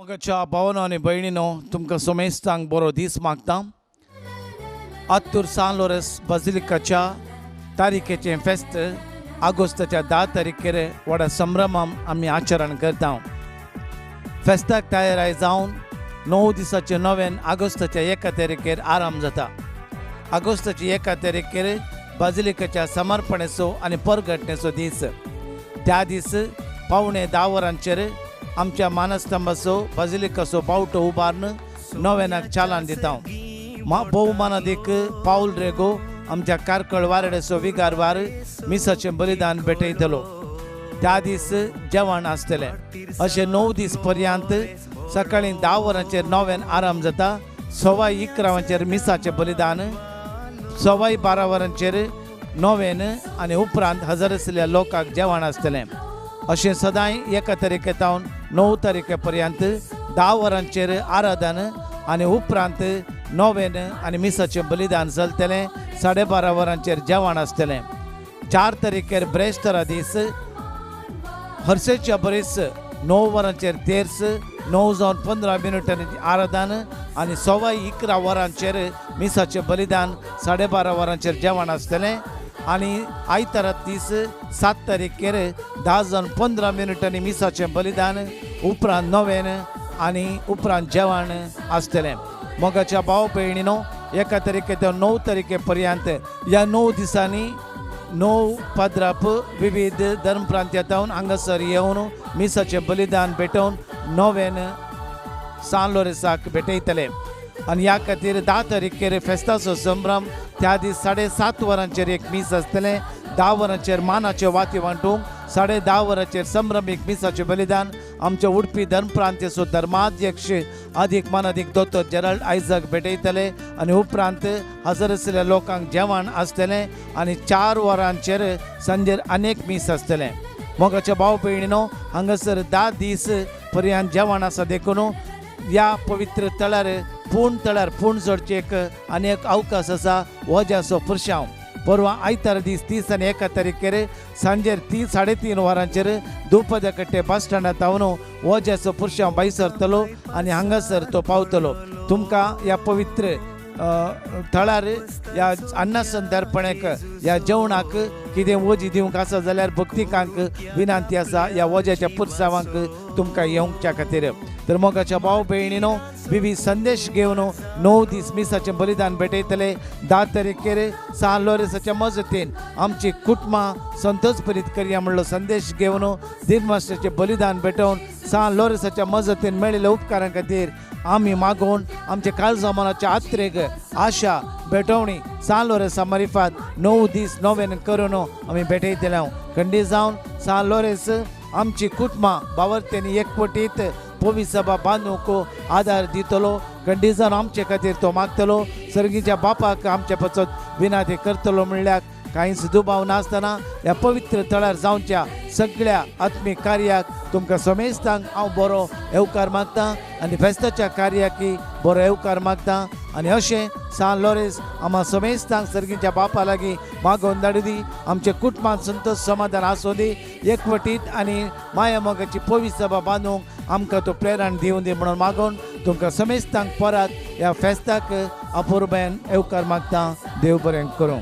मोगाच्या भावानो आनी भयणीनो, तुमकां समेस्तांक बरो दीस मागता. आत्तूर सान लोरेस बाजिलिकाच्या तारीखेचें फेस्त आगोस्ताच्या 10 तारखेर व्हडा संभ्रमान आमी आचरण करता. फेस्ताक तयाराय जावन 9 दिसाचें नव्यान आगोस्ताच्या 1 तारखेर आराम जाता. आगोस्ताच्या 1 तारखेर बाजिलिकाच्या समर्पणेचो आनी परगटणेचो दीस. त्या दीस 9:45 वरांचेर आमच्या मानस्तंभाचो बाजिलिकाचो बावटो उबारून नव्यानाक चालन दिता. भोवमानादीक पावल रेगो आमच्या कारकळ वारडेचो विगारवार मिसाचें बलिदान भेटयतलो. त्या दीस जेवण आसतलें. अशें 9 दीस पर्यंत सकाळीं 10 वरांचेर नव्यान आराम जाता. 11:15 वरांचेर मिसाचें बलिदान, 12:15 वरांचेर नव्यान आनी उपरांत हजर आशिल्ल्या लोकांक जेवण आसतलें. अशें सदांय 1 तारखे तावन 9 तारखे पर्यंत 10 वरांचेर आराधन आनी उपरांत नव्यान आनी मिसाचें बलिदान चलतलें. 12:30 वरांचेर जेवण आसतलें. 4 तारखेर ब्रेस्तारा दीस हर्सेच्या बरेच 9 वरांचेर तेर्स, 9 जावन 15 मिनटांनी आराधन आनी 11:15 वरांचेर मिसाचें बलिदान, 12:30 वरांचेर जेवण आसतलें. आनी आयतारा दीस 7 तारखेर 10 जावन 15 मिनटांनी मिसाचें बलिदान, उपरांत नव्यान आनी उपरांत जेवण आसतलें. मोगाच्या भाव भयणीनो, 1 तारखे ते 9 तारखे पर्यंत ह्या 9 दिसांनी 9 पाद्राप विविध धर्मप्रांत्यांत हांगासर येवन मिसाचें बलिदान भेटोवन नव्यान सान लोरेसाक भेटयतले. आनी ह्या खातीर 10 तारखेर फेस्ताचो संभ्रम. त्या दीस 7:30 वरांचेर एक मीस आसतलें. 10 वरांचेर मानाचे वाती वांटूंक, 10:30 वरांचेर संभ्रमीक मिसाचें बलिदान आमच्या उडपी धर्मप्रांत्याचो धर्माध्यक्ष अधिक मानादीक दोतोर जेराल्ड आयजक भेटयतले आनी उपरांत हजर आशिल्ल्या लोकांक जेवण आसतलें. आनी 4 वरांचेर सांजेर अनेक मीस आसतलें. मोगाच्या भाव भयणीनो, हांगासर 10 दीस पर्यंत जेवण आसा देखून ह्या पवित्र तळार पूण तळार पूण जोडचे एक अनेक अवकाश आसा. वज्याचो पुरशांव परवां आयतार दीस 30 आनी 1 तारखेर सांजेर 3-3:30 वरांचेर दुपद्या कट्टे बस स्टँडार तावन वज्याचो पुरशांव भायर सरतलो आनी हांगासर तो पावतलो. तुमकां ह्या पवित्र थळार ह्या अन्नसंतर्पणेक ह्या जेवणाक कितें वजी दिवंक आसा जाल्यार भक्तिकांक विनंती आसा ह्या वज्याच्या पुरसावांक तुमकां येवच्या खातीर. तर मोगाच्या भाव भयणीनो, विविध संदेश घेवन 9 दीस मिसाचें बलिदान भेटयतले. 10 तारखेर सान लोरेसाच्या मजतीन आमची कुटुंबां संतोष प्रेरीत करया म्हणलो संदेश घेवन दिनमास्टरचें बलिदान भेटोवन सान लोरेसाच्या मजतीन मेळिल्ल्या उपकारां खातीर आमी मागोवन आमच्या काळजा मनाच्या आत्रेक आशा भेटवणी सान लोरेसा मारिफात 9 दीस नव्यान करून आमी भेटयतले. खंडीत जावन सान लोरेस आमची कुटुंबां बावर्तेनी एकवटीत पवी सभा बांदूंक आदार दितलो. खंडीत जावन आमचे खातीर तो मागतलो. सर्गीच्या बापाक आमचे पासत विनाती करतलो म्हणल्यार कांयच दुबाव नासतना ह्या पवित्र थळार जावच्या सगळ्या आत्मीक कार्याक तुमकां समेस्तांक हांव बरो येवकार मागता आनी फेस्ताच्या कार्याकय बरो येवकार मागता. आनी अशें सान लोरेस आमकां समेस्तांक सर्गीच्या बापा लागीं मागोवन धाडूं दी. आमच्या कुटुंबांत संतोष समाधान आसूं दी. एकवटीत आनी माया मोगाची पवित्र सभा बांदूंक आमकां तो प्रेरण दिवं दी म्हणून मागोवन तुमकां समेस्तांक परत ह्या फेस्ताक अपुरबायेन येवकार मागता. देव बरें करूं.